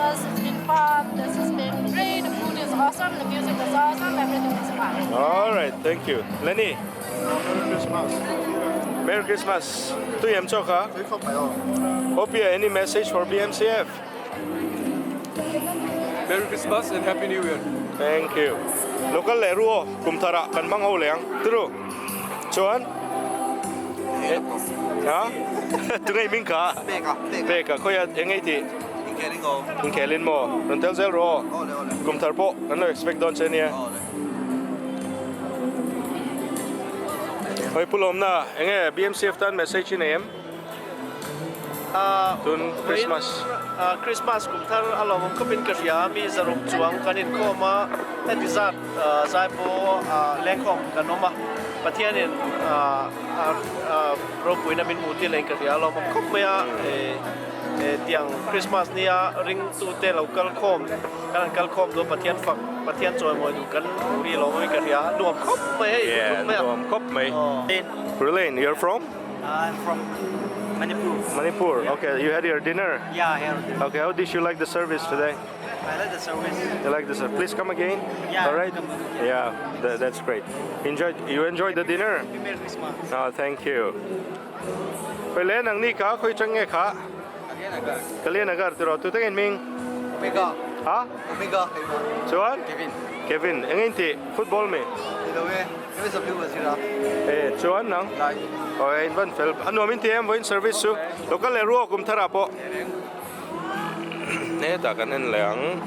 Christmas. It's been fun. This has been great. The food is awesome. The music is awesome. Everything is fine. All right, thank you. Lenny. Merry Christmas. Merry Christmas. Tu em cho kha? Hope you any message for BMCF. Merry Christmas and Happy New Year. Thank you. Local leh ru aw, kum thar ah kan hmang ho leh ang. Turu. Chuan Ha? Tu ngei ming kha? Peka. Peka khawi a eng ei tih? Inkhelin ko. Inkhelin maw? Rawn tel zel ru aw. Awle awle. Kum thar pawh kan lo expect dawn che nia. Awle. Hawi Pu Lawmna, enge BMCF tan message i nei em? Tun Christmas. Christmas kum thar a lawmawm khawpin ka hria, mi zaruk chuang kan inkhawm a, heti zat zai pawh lengkhawm kan awm a, Pathianin ropuina min hmuh tir leh ka hria, a lawmawm khawp mai a, tiang Christmas nia ringtute lo kal khawm, kan han kal khawm duh a, Pathian fak, Pathian chawimawi duh kan hmuh hi lawmawmin ka hria, nuam khawp mai hei, Yeah, nuam khawp mai. Relaine, you're from? I'm from Manipur. Manipur. Yeah. Okay, you had your dinner? Yeah, I had dinner. Okay, how did you like the service today? I like the service. You like the service. Please come again. Yeah. All right. Come yeah, yeah th that's great. Enjoy. You enjoyed the dinner? Merry Christmas. Oh, thank you. Khoi le nang ni ka khoi chang nge kha? Kalianagar tiro tu tengin ming? Omega. Ha? Omega. Chuan? Kevin. Kevin, engin ti football mi? Ni lo e. E chuan nang aw in van fel a nuam in ti em vawiin service chu local leh ruak kum thar ah pawh hetah kan en leh ang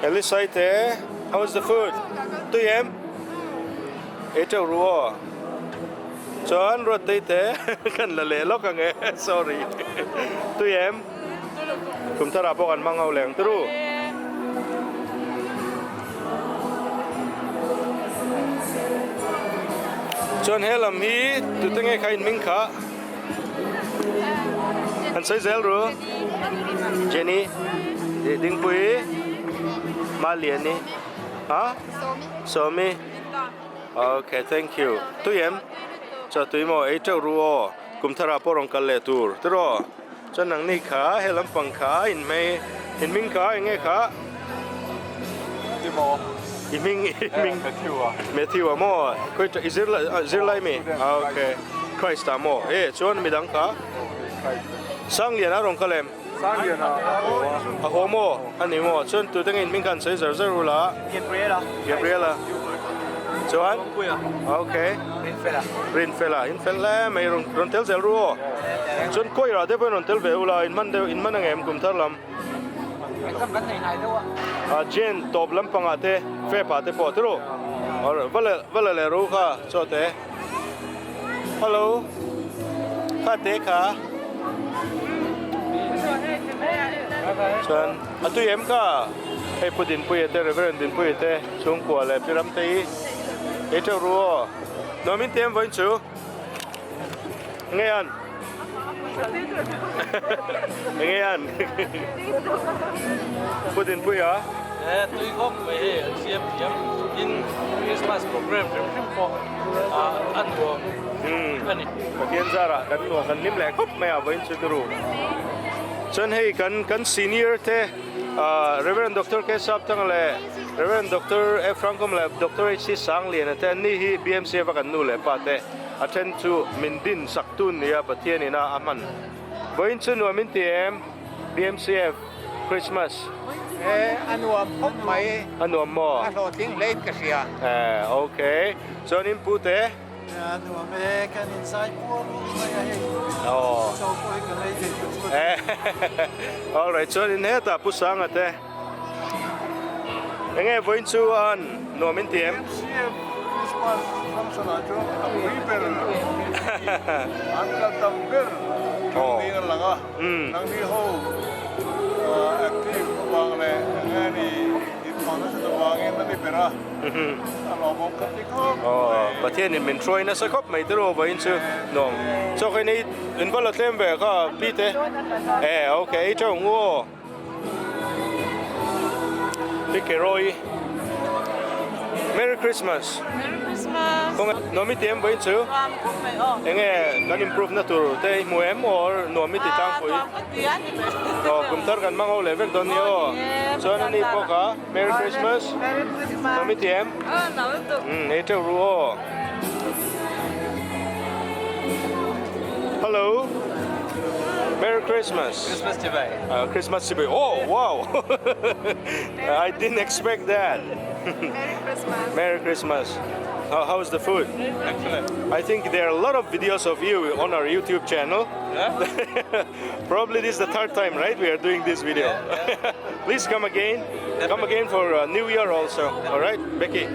Elisai te how is the food tui em ei teuh ru aw chuan Ruattei te kan la leh lawk ang e sorry tui em kum thar ah pawh kan hmang ho leh ang turu. Chuan he lam hi tute nge kha in hming kha an sawi zel ru Jenny Dingpui Maliani ha Sawmi okay thank you tui em chaw tui maw ei teuh ru aw kum thar ah pawh rawn kal leh tur tiraw. Chuan nang ni kha he lampang kha in hmei in hming kha eng nge kha? Ti maw? I hming i hming Matthew a. Matthew a maw? Khawi i zir lai zir lai mi? Okay. Christ a maw? E chuan midang kha? Sanglian a rawn kal em? Sanglian a a haw a. A haw maw? A ni maw? Chuan tute nge in hming kha an sawi zar zar ula? Gabriela. Gabriela. Chuan? Okay. Rinfela. Rinfela. Infel hle mai rawn rawn tel zel ru aw. Chuan kawih rah te pawhin rawn tel ve ula in hman deuh in hman ang em kum thar lam. Exam kan nei hnai deuh a. Ah Jane tawp lampangah te Feb ah te pawh ti ru. Va le va le leh ru kha chaw te. Hello kha te kha. Chuan a tui em kha hei Pu Dinpuia te Reverend Dinpuia te chhungkua leh Pi Ramtei ei teuh ru aw. Nuam in ti em vawiin chu. Nge an? Nge an? Pu Dinpuia? Eh, tui khawp mai hei an siam thiam tin Christmas program hrim hrim pawh a nuam a ni. Pathian zarah kan nuam kan hlim leh khawp mai a vawiin chu turu. Chuan hei kan kan senior te Reverend Doctor K Saptanga leh Reverend Doctor F Hrangkawm leh Doctor HC Sangliana te an ni hi BMCF a kan nu leh pa te. A then chu min din sak tun nia Pathian ina a hman. Vawiin chu nuam in ti em? BMCF Christmas. E, a nuam khawp mai. A nuam maw? A hlawhtling hle in ka hria. E, ok. Chuan in pu te? A nuam e, kan in zai puar rup mai a hei. Aw. Chaw pawh hi ka lei thei tawh chuan. E, alright. Chuan in hetah Pu Sanga te. Enge vawiin chu an nuam in ti em? MCF Christmas function ah chuan a pui ber an kal tam ber thung niin a lang a, nangni ho active avang leh enge ni inthawh nasat avangin a ni ber a, a lawmawm ka ti khawp mai. Pathianin min hruai nasa khawp mai tiraw vawiin chu nuam. Chaw khain ei in va la tlem ve kha pi te. E okay ei teuh ngu aw. Pi Keroi Merry Christmas. Merry Christmas. Kawng nuam i ti em vawiin chu? Nuam khawp mai aw. Enge kan improve na tur te i hmu em or nuam i ti tlangpui? Nuam ka ti a ni mai. Aw kum thar kan hmang ho leh vek dawn nia aw. Chuan ani pawh kha Merry Christmas. Merry Christmas. Nuam i ti em? Aw nuam lutuk. Umm ei teuh ru aw. Hello. Merry Christmas. Christmas chibai. Christmas chibai. Oh wow. I didn't expect that. Merry Christmas. Merry Christmas. How, how is the food? Excellent. I think there are a lot of videos of you on our YouTube channel. Yeah? Probably this is the third time, right? We are doing this video. Yeah, yeah. Please come again. Definitely. Come again for uh, New Year also. All right, Becky.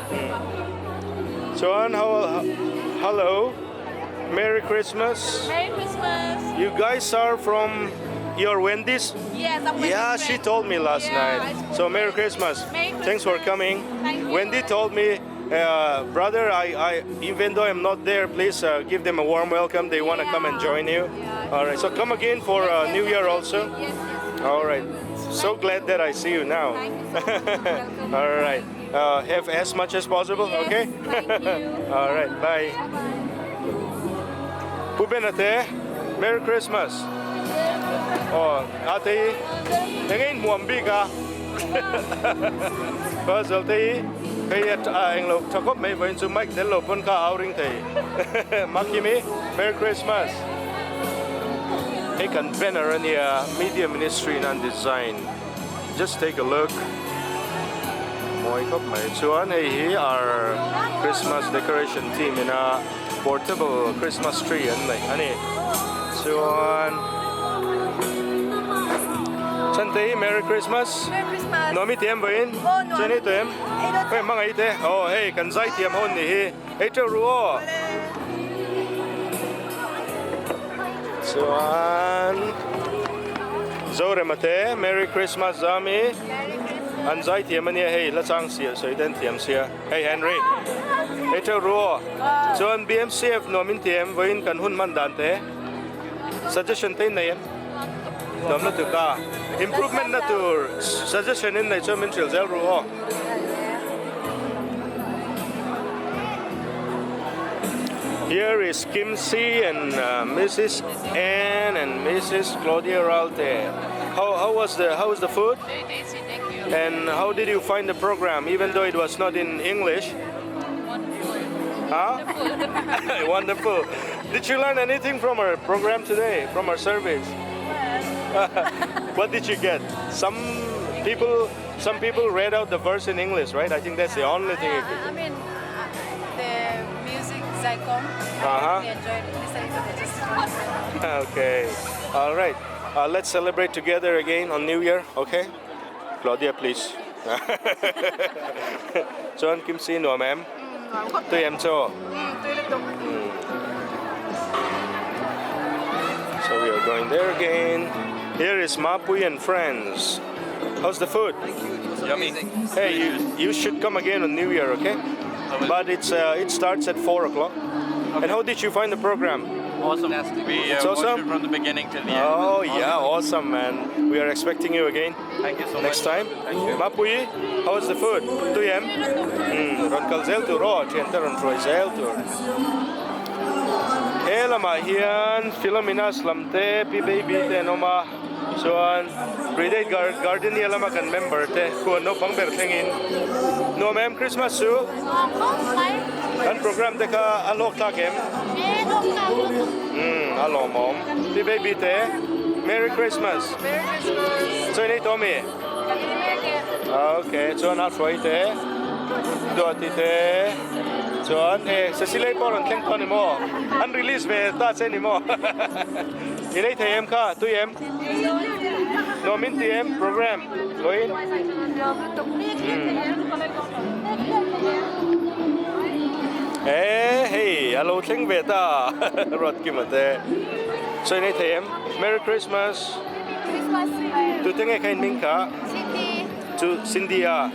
Mm. Joanne, how, hello. Merry Christmas. Merry Christmas. You guys are from your Wendy's? Yes, I'm Wendy's Yeah, she told me last yeah, night. So Merry Christmas. Merry Christmas. Thanks for coming. Thank you. Wendy told me, uh, brother, I, I, even though I'm not there, please uh, give them a warm welcome. They want to come and join you. Yeah. All right. So come again for uh, New Year also. Yes, yes. All right. So glad that I see you now. Thank you so much. All right. Uh, have as much as possible, yes, okay? Thank you. All right. Bye. Pu Benate, Merry Christmas. Oh, ate, enge in muam bik a. Ka zalte hi, hei a englo tha khawp mai vawiin chu mic tel lo pawn kha a au ring thei. Makimi, Merry Christmas. Hei kan banner a nia, Media Ministry in an design. Just take a look. Mawi khawp mai. Chuan hei hi our Christmas decoration team ina portable Christmas tree an neih a ni. Chuan Chante hi Merry Christmas. Merry Christmas. Nuam i ti em vawiin? Aw nuam. Chuan i tu em? Hei hmangaih te. Aw hei kan zai thiam ho ni hi. Hei teuh ru aw. Chuan Zorema te Merry Christmas Zami. An zai thiam ania hei la chang sia sawi te an thiam sia. Hei Henry. Hei teuh ru aw. Chuan BMCF nuam in ti em vawiin kan hun hman dan te. Suggestion te in nei em? Nuam lutuk a. Improvement na tur suggestion in nei chuan min hrilh zel ru aw. Here is Kim Si and uh, Mrs. Ann and Mrs. Claudia Ralte. How, how was the how was the food? Very tasty, thank you. And how did you find the program, even though it was not in English? Wonderful. Huh? Wonderful. Wonderful. Did you learn anything from our program today, from our service? What did you get? Some people some people read out the verse in English, right? I think that's the only thing you could. I mean, the music Zycom, I Uh-huh. really enjoyed listening to the testimonies. Okay. All right. Uh, let's celebrate together again on New Year, okay? Claudia, please. Chuan Kim Si nuam em? Tui em chaw? Tui lutuk. So we are going there again. Here is Mapui and friends. How's the food? Thank you. It was Yummy. amazing. Hey, you, you should come again on New Year, okay? But it's uh, it starts at 4 o'clock. And how did you find the program? Awesome. Fantastic. We uh, It's watched awesome. it from the beginning till the end. Oh yeah, awesome man. We are expecting you again Thank you so next much. time. Thank you. Mapui, how was the food? Tui em? Mm, rawn kal zel tur aw, thiante rawn hruai zel tur. He lamah hian Philomena's lam te, Pi Baby te an awm a, chuan Brigade Gardenia lama kan member te khuan naupang ber thlengin nuam em Christmas chu kan program te kha a hlawk thlak em? Umm a lawmawm. Pi Baby te Merry Christmas. Chuan ei tawh mi? Okay, chuan a hruai te, Duati te, chuan e Cecilei pawh rawn thleng tawh a ni maw? An release ve ta che a ni maw? I lei thei em kha, tui em? Nuam in ti em program vawiin? E hei a lo thleng ve ta Ruatkima te. Sawi nei thei em? Merry Christmas. Tute nge kha in hming kha? Cindy. Chu Cindy a.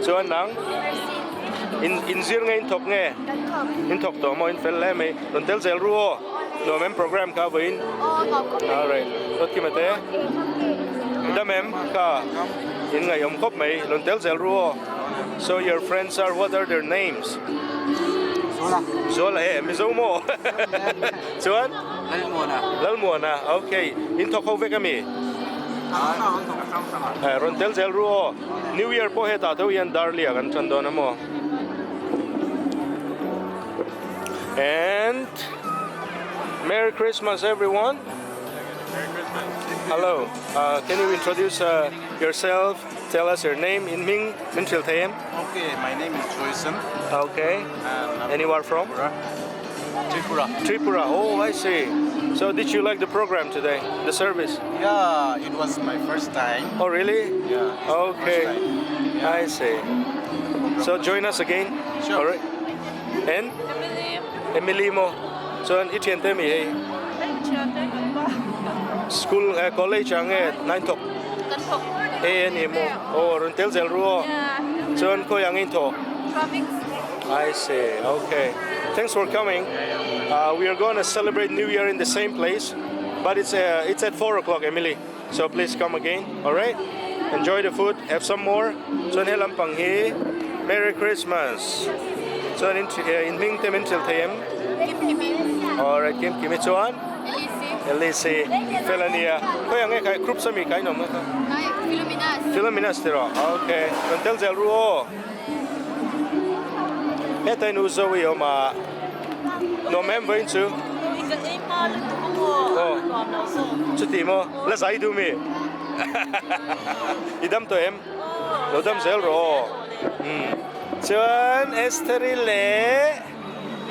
Chuan nang? Mercy. In in zir nge in thawk nge? Kan thawk. In thawk tawh maw in fel hle mai. Rawn tel zel ru aw. Nuam em program kha vawiin? Aw nuam khawp mai. Alright. Ruatkima te? Dam em kha? In ngaihawm khawp mai. Rawn tel zel ru aw. So your friends are what are their names? Zuala. Zuala e, Mizo maw? Chuan? Lalmuana. Lalmuana, okay. In thawk ho vek ami? Eh, rawn tel zel ru aw. New Year pawh hetah tho hian Darlia kan tan dawn a maw? And Merry Christmas everyone. Merry Christmas. Hello. Uh, can you introduce uh, yourself? Tell us your name in Ming Min Thil Thei em? Okay, my name is Joyson. Okay. And, And you are from? Tripura. Tripura. Oh, I see. So did you like the program today, the service? Yeah, it was my first time. Oh, really? Yeah. it's my Okay. first time. Yeah. I see. So join us again. Sure. All right. And Emily. Emily mo. Chuan i thiante mi hei. School eh, college ang e nine thawk. Kan thawk. E ani mo. Oh, rawn tel zel ru aw. Chuan khawi ang in thawh? Traffic. I see. Okay. Thanks for coming. Uh, we are going to celebrate New Year in the same place, but it's uh, it's at 4 o'clock, Emily. So please come again. All right. Enjoy the food. Have some more. Chuan he lampang hi Merry Christmas. Chuan in eh, in hming te min hrilh thei em? Kim Kimi. All right, Kim Kimi chuan Elise. Elise fel ania. Khawi ang nge khai groups ami kai nom kha? Kai Philomenas. Philomenas ti rawh. Okay. Rawn tel zel ru aw. Heta in u Zoe awm a. Nuam em vawiin chu? Ka ei hma lutuk a maw? Aw. Nuam lo zawk. Chuti maw? La zai duh mi? I dam tawh em? Lo dam zel rawh aw. Umm. Chuan Estheri leh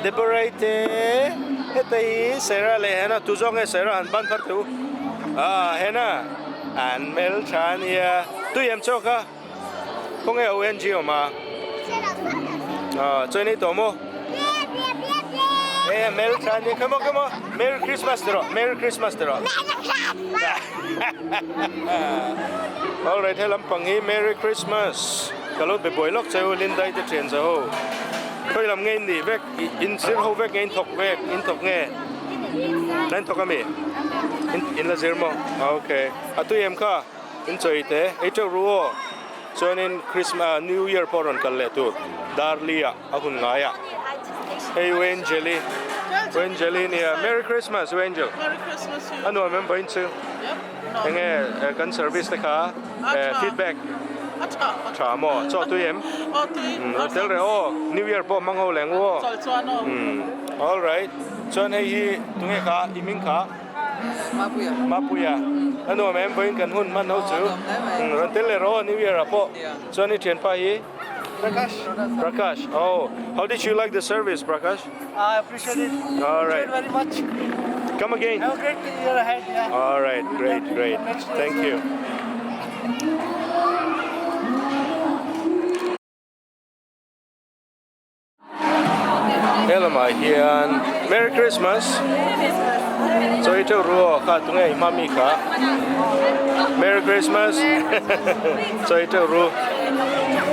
Deborah-i te heta hi Sarah leh Hannah tu zawk nge Sarah han ban phar teh u. Ah Hannah an hmeltha ania. Tui em chawk a? Khawnge ONG awm a? Ah, chawi nei tawh maw? Eh, Merry Christmas, come on, come on. Merry Christmas ti rawh, Merry Christmas ti rawh. All right, he lampang hi Merry Christmas. Ka lo be buai lawk che u, Lindai te thian za ho. Khawi lam nge in nih vek, in zir ho vek nge in thawk vek, in thawk nge? Na in thawk ami? In la zir maw? Okay. A tui em kha? In chawi te ei teuh ru aw. Chuanin Christmas New Year pawh rawn kal leh tur Darli ah a hun ngai ah. Hei U Angel-i U Angel-i nia Merry Christmas U Angel. A nuam em vawiin chu. Enge kan service te kha feedback tha maw chaw tui em? Rawn tel reh aw New Year pawh hmang ho leh ang u aw. All right. Chuan hei hi tunge kha i hming kha? Mapuia. Mapuia. A nuam em vawiin kan hun hman ho chu. Rawn tel leh rawh New Year ah pawh. Chuan i thianpa hi? Prakash. Prakash. Oh, how did you like the service, Prakash? I appreciate it. All right. Enjoyed very much. Come again. Have a great year ahead. Yeah. All right, great, great. Thank you. He lamah hian Merry Christmas chawi teuh ru aw kha tunge i hma mi kha Merry Christmas chawi teuh ru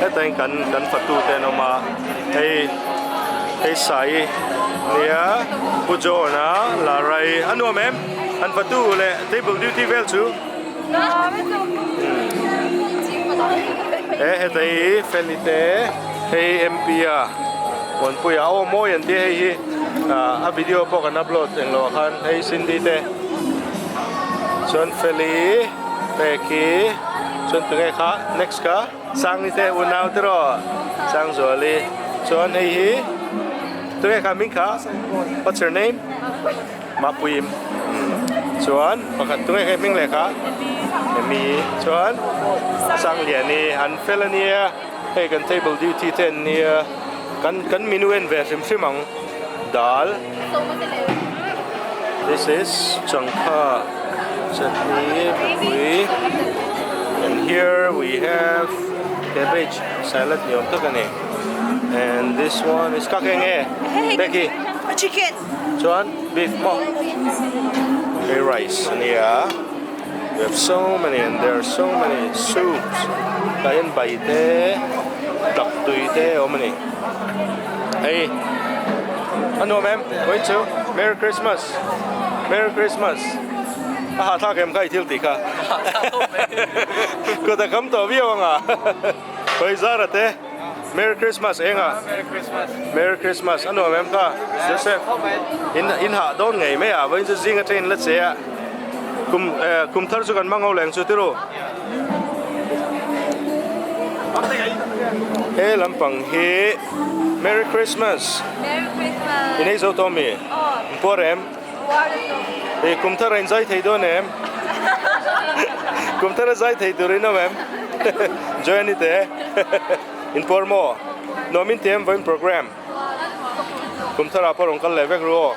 heta in kan kan fatu te an awm a hei hei sai nia Pu John a Larai a nuam em an fatu leh table duty vel chu He heta hi Feli te hei MP a Muanpuia aw mawi an tia hei hi ah a video pawh kan upload englo ah khan hei Cindy te chuan Feli Peki chuan tunge kha next kha Sangni te unau te rawh Sangzuali chuan hei hi tunge kha hming kha what's your name? Mapuiim chuan pakhat tunge kha hming leh kha Emi chuan Sangliani an fel ania hei kan table duty te an nia kan kan menu en ve hrim hrim ang dal this is changkha chutney mipui and here we have cabbage salad ni awm tak ani and this one is kak enge Becky Chicken. Chuan beef maw hei rice a nia we have so many and there are so many soups tah hian bai te tak tui te a awm a ni hei a nuam em vawiin chu merry christmas merry christmas a hahthlak em kha i thil tih kha kut a kham tawh viau ang a hawi zara te. Merry Christmas eng a. Merry Christmas. Merry Christmas a nuam em kha Joseph. In in hah dawn ngei mai a vawiin chu zing atangin la che a. Kum eh kum thar chu kan hmang ho leng chu ti ru. He lampang hi Merry Christmas. Merry Christmas. In ei zo tawh mi? Aw. In puar em? Puar lutuk. Ih kum thar a in zai thei dawn em? Kum thar a zai thei tur in awm em? Joanne te in puar maw? Nuam in ti em vawiin program? Kum thar ah pawh rawn kal leh vek ru aw.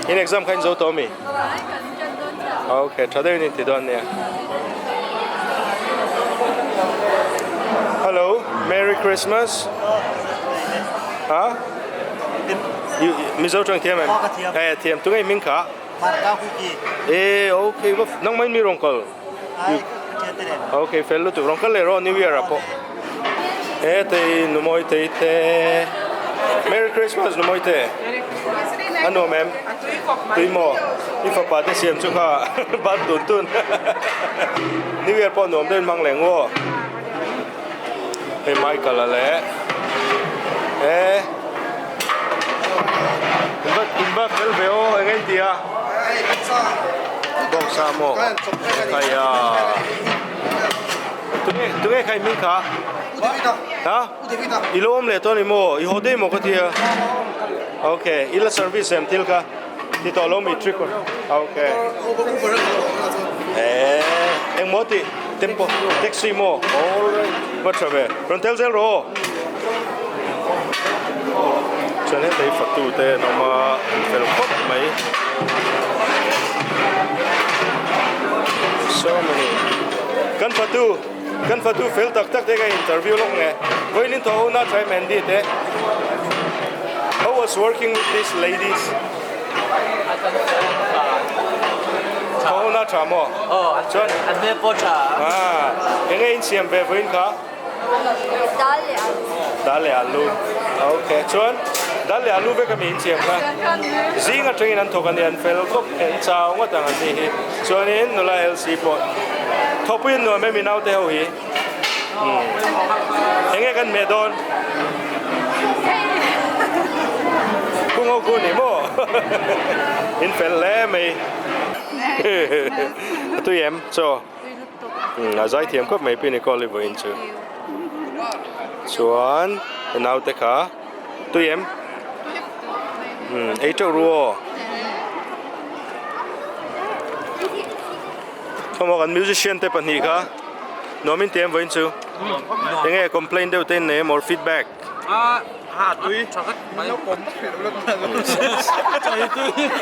In exam kha in zo tawh mi? Okay, tha deuhin in ti dawn nia. Hello, Merry Christmas. Ha? Mizo tang thiam em? Eh, thiam. Tunge ming kha? Eh, okay. Nang mai mi rong kal. Okay, fel lutuk. Rong kal le ro New Year ah pawh. Eh, tei numawi tei te. Merry Christmas numawi te. A nuam em? Tui maw? I fapa te siam chu kha ban tun tun. New Year pawh nuam deuhin hmang leh ngaw. Hei Michael a leh. Eh. In va fel ve aw eng en ti a? Bawngsa maw? Khai a. Tunge tunge khai hming kha? Ha? I lo awm leh tawh a ni maw? I haw daih maw ka ti a? Okay, i la service em thil kha? Ti tawh lo mi trick Okay. Eh, eng maw tih? Tempo, taxi maw? Alright, va tha ve. Rawn tel zel rawh aw. Chuan hetei fatu te an awm a, an fel khawp mai. So many. Kan fatu, kan fatu fel tak tak te ka interview lawk nge. Vawiin in thaw ho na tha em Andy te. How was working with these ladies? Thaw ho na tha maw? Chuan an hmel pawh tha. Enge in siam ve vawiin kha? Dal leh alu. Dal leh alu. Okay. Chuan dal leh alu vek ami in siam kha. Zing atangin an thawk a ni an fel khawp an chau ngawt ang an ni hi. Chuanin nula LC pawh thawhpui an nuam em i naute ho hi. Enge kan hmeh dawn? Kung ho ku ni maw? In fel hle mai. A tui em? Chaw. A zai thiam khawp mai Pi Nicole i vawiin chu. Chuan i naute kha tui em? Ei teuh ru aw. Khawmaw kan musician te pahnih kha nuamin ti em vawiin chu. Enge complaint deuh te in nei em or feedback?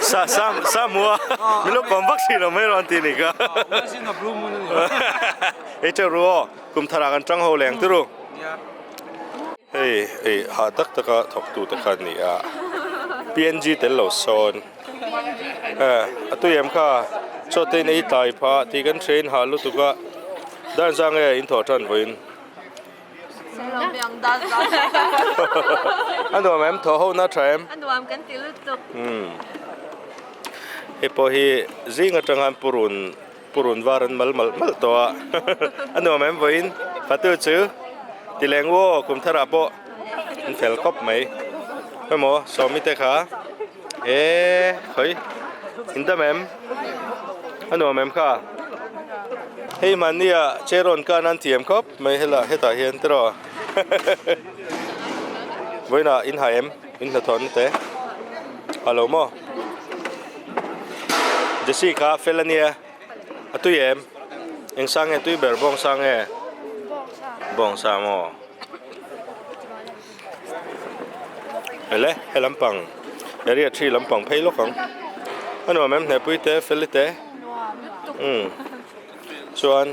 Sa sa sa mua min lo kawm vak thin lo mai rawn ti ni ka. Ei teuh ru aw kum thar ah kan tang ho leng turu. Hei ei hah tak taka thawk tu te kha a ni a PNG tel lo sawn eh a tui em kha chaw te in ei tlai phah tih kan hre in hah lutuk a dar zang nge in thawh tan vawiin. A nuam em? Thaw ho na tha em? A nuam kan ti lutuk. Umm. Hei pawh hi zing atanga an purun purun var an mal malh malh tawh a. A nuam em vawiin? Fatu chu ti leng u aw kum tharah pawh an fel khawp mai. Emaw Sawmi te kha eee khawi in dam em? A nuam em kha? Hei mahnia chair rawn kan an thiam khawp mai hela hetah hian tiraw vawiinah in ha em in hnathawhna te a lo maw Jessie kha fel a nia a tui em eng sang nge tui ber bawng sang nge bawng sa maw ele he lampang area thi lampang phei lawk ang a nuam em hnehpui te fel te umm chuan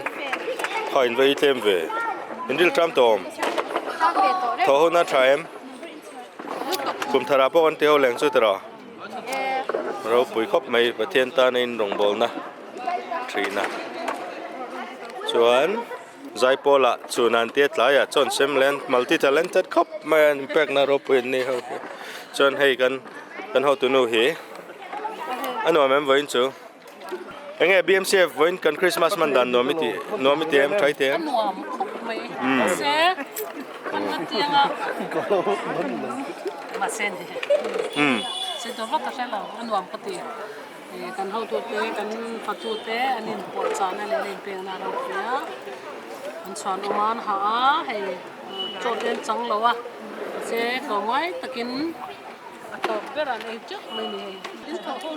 kha in va i tlem ve in ril ṭam tawh awm thaw hun a ṭha em kum thar ah pawh kan ti ho leng chu tiraw ropui khawp mai Pathian tana in rawngbawlna ṭhina chuan. Zaipawl ah chun an tia tlai ah chuan sem leh an multi talented khawp mai a inpekna ropui an ni ho hi chuan hei kan kan hotunu hi a nuam em vawiin chu enge BMCF vawiin kan Christmas hman dan nuam i tih nuam i ti em tha i ti em a nuam khawp mai mahse.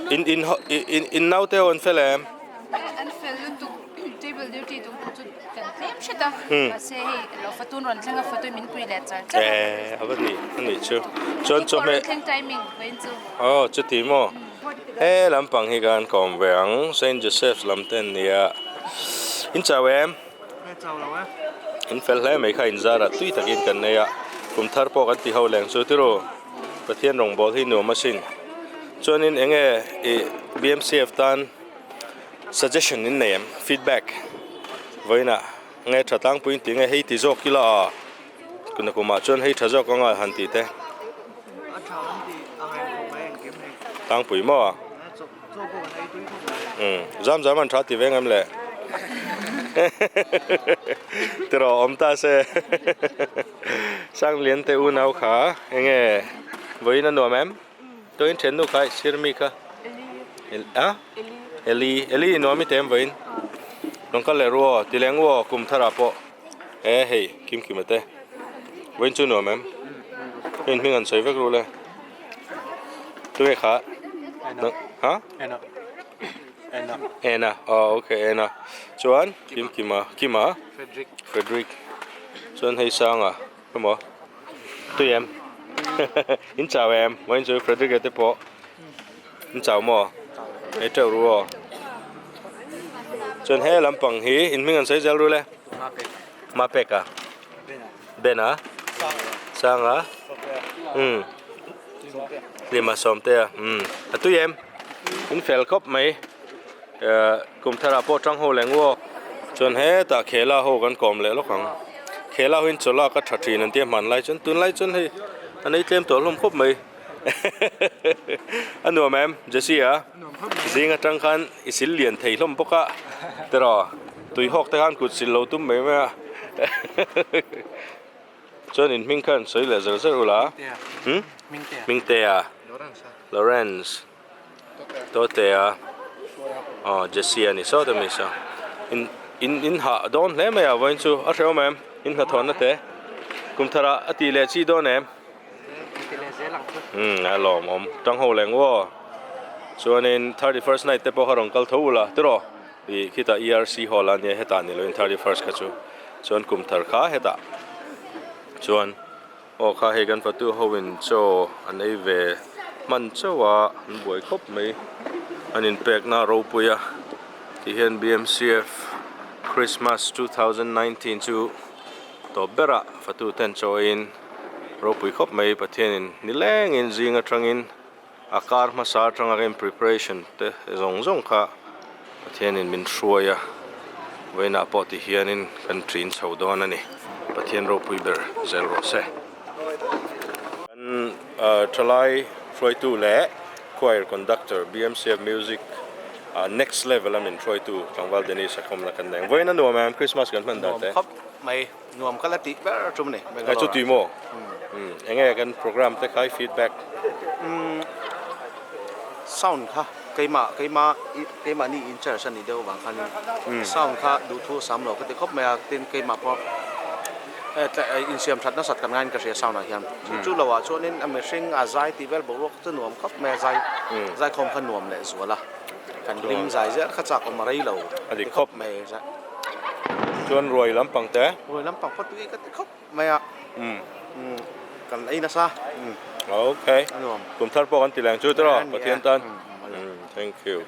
In in in in naute ho an fel em? An fel lutuk table duty tum pawh chu kan tlem hret a mahse hei lo fatun rawn thleng a fatun min pui leh char char a. Eh a va ni a nih chu chuan chawhmeh thleng timing vawiin chu. Aw chuti maw he lampang hi khan ka awm ve ang Saint Joseph's lam te an nia in chau em? In fel hle mai kha inzarah tui takin kan nei a kum thar pawh kan ti ho leng chu tiru Pathian rawngbâwl hi nuam asin chuanin eng nge ih B_M_C_F tan suggestion in nei em feedback vawiinah nge tha tlangpui in tih nge hei ti zawk ila a tuna kumah chuan hei tha zawk anga han tih te tlangpui maw. Umm zam zam an tha ti veng em le tiraw awm ta se Sanglian te unau kha enge vawiin a nuam em tuin thiannu kha i sir mi kha a Eli Eli i nuam i te em vawiin rawn kal leh ru aw ti leng u aw kum thar ah pawh e hei kim kim a te vawiin chu nuam em hei hming an sawi vek ru le. Tunge kha? Ha? Ena. Ena. Ena. Oh, okay, Ena. Chuan Kim Kima, Kima? Frederick. Frederick. Chuan hei Sanga. Emaw? Tui em? In chau em? Vawiin chu Frederick te pawh in chau maw? Hei teuh ru aw. Chuan he lampang hi in hming an sawi zel ru le? Mapek. Mapek a? Bena Sanga umm Hlima Sawmtea umm a tui em in fel khawp mai ehh kum thar ah pawh tang ho leh ngawk chuan hetah khela ho kan kawm leh lawk ang khela ho in chaw lak a tha thin an tia hman lai chuan tunlai chuan hei a nei tlem tawh hlawm khawp mai a nuam em Jessie a zing atang khan i sil lian thei hlawm bawk a tiraw tui hawk te khan kut sil lo tum mai mai a chuan in hming khan sawi leh zel zel ula hmm Hmingtea Lawrence Totea aw Jessie a ni sawt a mi saw in in in hah dawn hle mai a vawiin chu a hrehawm em in hnathawhna te kum tharah a tih leh chi dawn em. Umm a lawmawm tang ho leh ngawh chuanin 31st night te pawh kha rawn kal tho ula tiraw ih khitah ERC hall a nia hetah ni loin 31st kha chu chuan kum thar kha hetah chuan aw kha hei kan fatu ho in chaw an ei ve hman chauh a an buai khawp mai an inpekna a ropui a tihian BMCF Christmas 2019 chu tawp berah fatu ten chaw eiin. Ropui khawp mai Pathianin nilengin zing atangin a kar hmasa atanga ka in preparation te zawng zawng kha Pathianin min hruai a, vawiinah pawh ti hianin kan ṭin chho dawn a ni. Pathian ropui ber zel rawh se. Kan thalai hruaitu leh choir conductor BMCF Music next level a min hruaitu tlangval Dennis a khawmna kan nei ang. Vawiin a nuam em Christmas kan hman dan te? Nuam khawp mai. Nuam ka la tih ber tum ni Bangalore. Chu tui maw? Enge kan program te kha i feedback? Sound kha keimah keimah keimahni in charge a nih deuh avang khanin sound kha duhthu a sam lo ka ti khawp mai a, tin keimah pawh insiam that nasat kan ngaiin ka hria sound ah hian. Chu chu loah chuanin a mihring a zai tih vel boruak chu nuam khawp mai a, zai zaikhawm kha nuam leh zual a, kan hlim zai zel kha chak awm a rei lo ti khawp mai. Chuan ruai lampang te. Ruai lampang pawh tui ka ti khawp mai a. Kan ei nasa. Okay. A nuam. Kum thar pawh kan ti leng chu tiraw Pathian tan. Thank you.